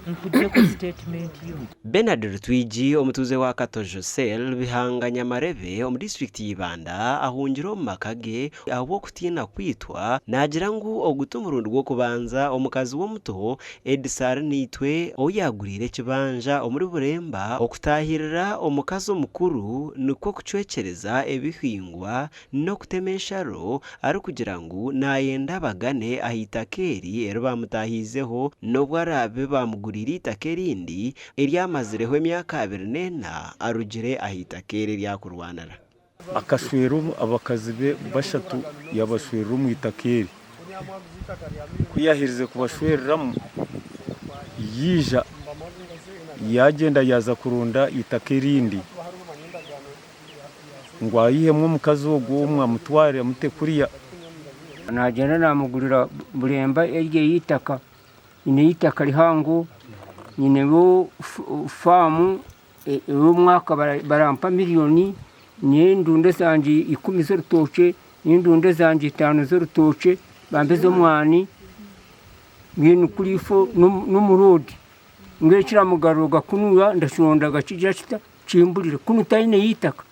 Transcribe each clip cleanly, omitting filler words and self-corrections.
Nkugyeko statement yo. Bernard Rutwigi omutuuze wa Katojo Cell, Bihanga Nyamarebe omu disiturikiti ya Ibanda ahungire omu maka ge ahabw'okutiina kwitwa. Naagira ngu ogu ti murundi gw'okubanza omukazi we omuto Edisa Arinaitwe ou yaaguriire ekibanja omuri Buremba okutaahirira omukazi omukuru nikwo kucwekyereza ebihingwa n'okutema ensharo arikugira ngu naayenda abagane aha itaka eri eri baamutaahiizeho n'obu araabe baamuguriire eitaka erindi eri amazireho emyaka 24 arugire aha itaka eri eri arikurwanira. Akashwera abakazi be bashatu yaabashwerera omu itaka eri. Ku yaaherize kubashwereramu, yaija yaagyenda yaaza kuronda eitaka erindi. Ngu aihemu omukazi ogwo omwe amutware amute kuriya. Nagyenda namugurira Buremba eryo eitaka, nyine eitaka rihango, nyineho faamu ey'omwaka barampa miriyoni, n'endunda zangye ikumi z'orutookye, n'endunda zangye itaano z'orutookye bampe ez'omwani, mbwenu kuri n'omuroodi mbwenu ekiramugarura kunuya ndakironda kigira kita? Kimburire, kunu taine eitaka.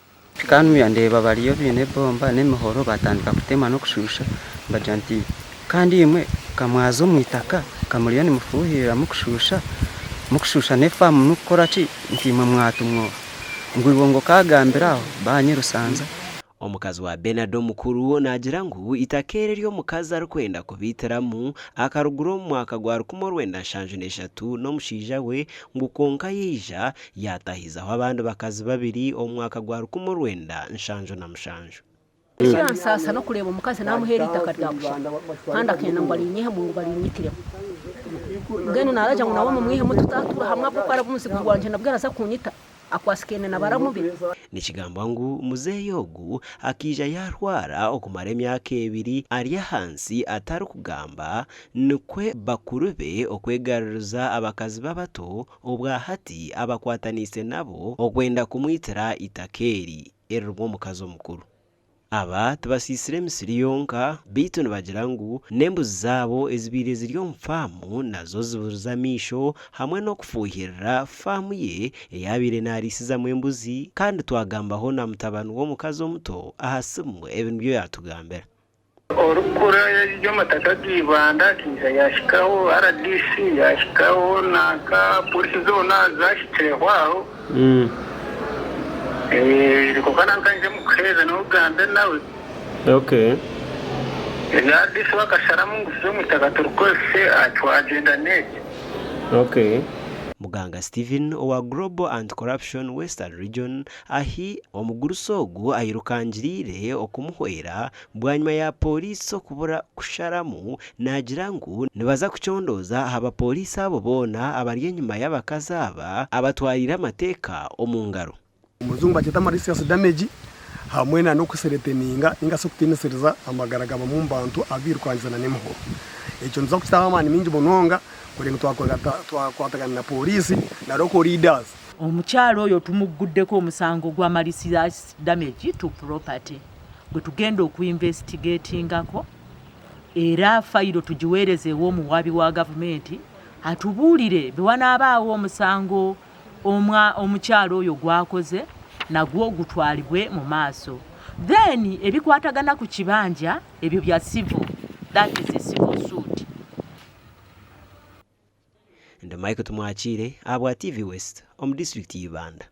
Kanuya ndeeba bariyo baine ebomba n'emihoro batandika kutema n'okushusha mbagira nti kandi imwe ka mwaza omu itaka ka muriyo nimufuhirira mukushusha mukushusha n'efaamu mukukora ki nti imwe mwatumwa oha? Ngu iwe ngu okaagambira aho baanyirusanza. Omukazi wa Benard omukuru naagira ngu eitaka eri ery'omukazi arikwenda kubaitiramu akarigura omu mwaka gwa 1973 n'omushaija we ngu kwonka yaija yaatahizaho abandi bakazi babiri omu mwaka gwa 1977. Ekiransaasa n'okureeba omukazi naamuheera eitaka rya busha kandi akenda ngu ariinyihemu ngu barinyitiremu. Mbwenu naaragira ngu nawe mumwihemu tutaatuura hamwe ahabw'okuba araba omuzigu gwangye nabwo araza kunyita. Akwasikaine na baramu be. Nikigambwa ngu muzeeyi ogu akaija yaarwara okumara emyaka ebiri ari ahansi atarikugamba nikwo bakuru be okwegaruriza abakazi be abato obwahati abakwataniise nabo okwenda kumwitira eitaka eri eririmu omukazi omukuru. Aba tibasiisire emisiri yonka, beitu nibagira ngu n'embuzi zaabo ezibaire ziri omu faamu nazo ziburize amaisho hamwe n'okufuuhirira faamu ye ei abaire naariisizamu embuzi kandi twagambaho na mutabani w'omukazi omuto aha simu ebi nibyo yaatugambira. Orikukora eby'amataka aga Ibanda akaija yaahikaho, rdc yaahikaho nanka poorisi zoona zaahikireho aho. Kwonka nanka nje mukuheereza nawe ogambe nawe. Ebya rdc bakasharamu ngu tuze omu itaka turikozese twagyenda n'egi. Muganga Stephen owa Global Anti-Corruption Western Region ahi omugurusi ogu airukangiriire okumuhwera bwanyima ya pooriisi okubura kusharamu naagira ngu nibaza kucondooza aha bapooriisi abo boona abari enyima y'abakazi aba abatwariire amateeka omu ngaro. Omu rujungu bakyeta malicious damage hamwe na n'okuthreateninga ninga shi okutiinisiriza amagara ga bamwe omu bantu abirukangiza n'emihoro. Ekyo nituza kukitaho amaani maingi munonga kureba ngu twakwatagana na pooriisi na local leaders. Omukyala oyo tumugguddeko omusango gwa malicious damage to property gwe tugenda oku investigatingako era fayiro tugiweereze ew'omuwaabi wa gavumenti atubuulire bwe wanaabaawo omusango omukyala oyo gw'akoze nagwo gutwalibwe mu maaso. Then ebikwatagana ku kibanja ebyo bya civil, that is a civil suit. Ndi Michael Tumwakiire ahabwa TV West omu disiturikiti ya Ibanda.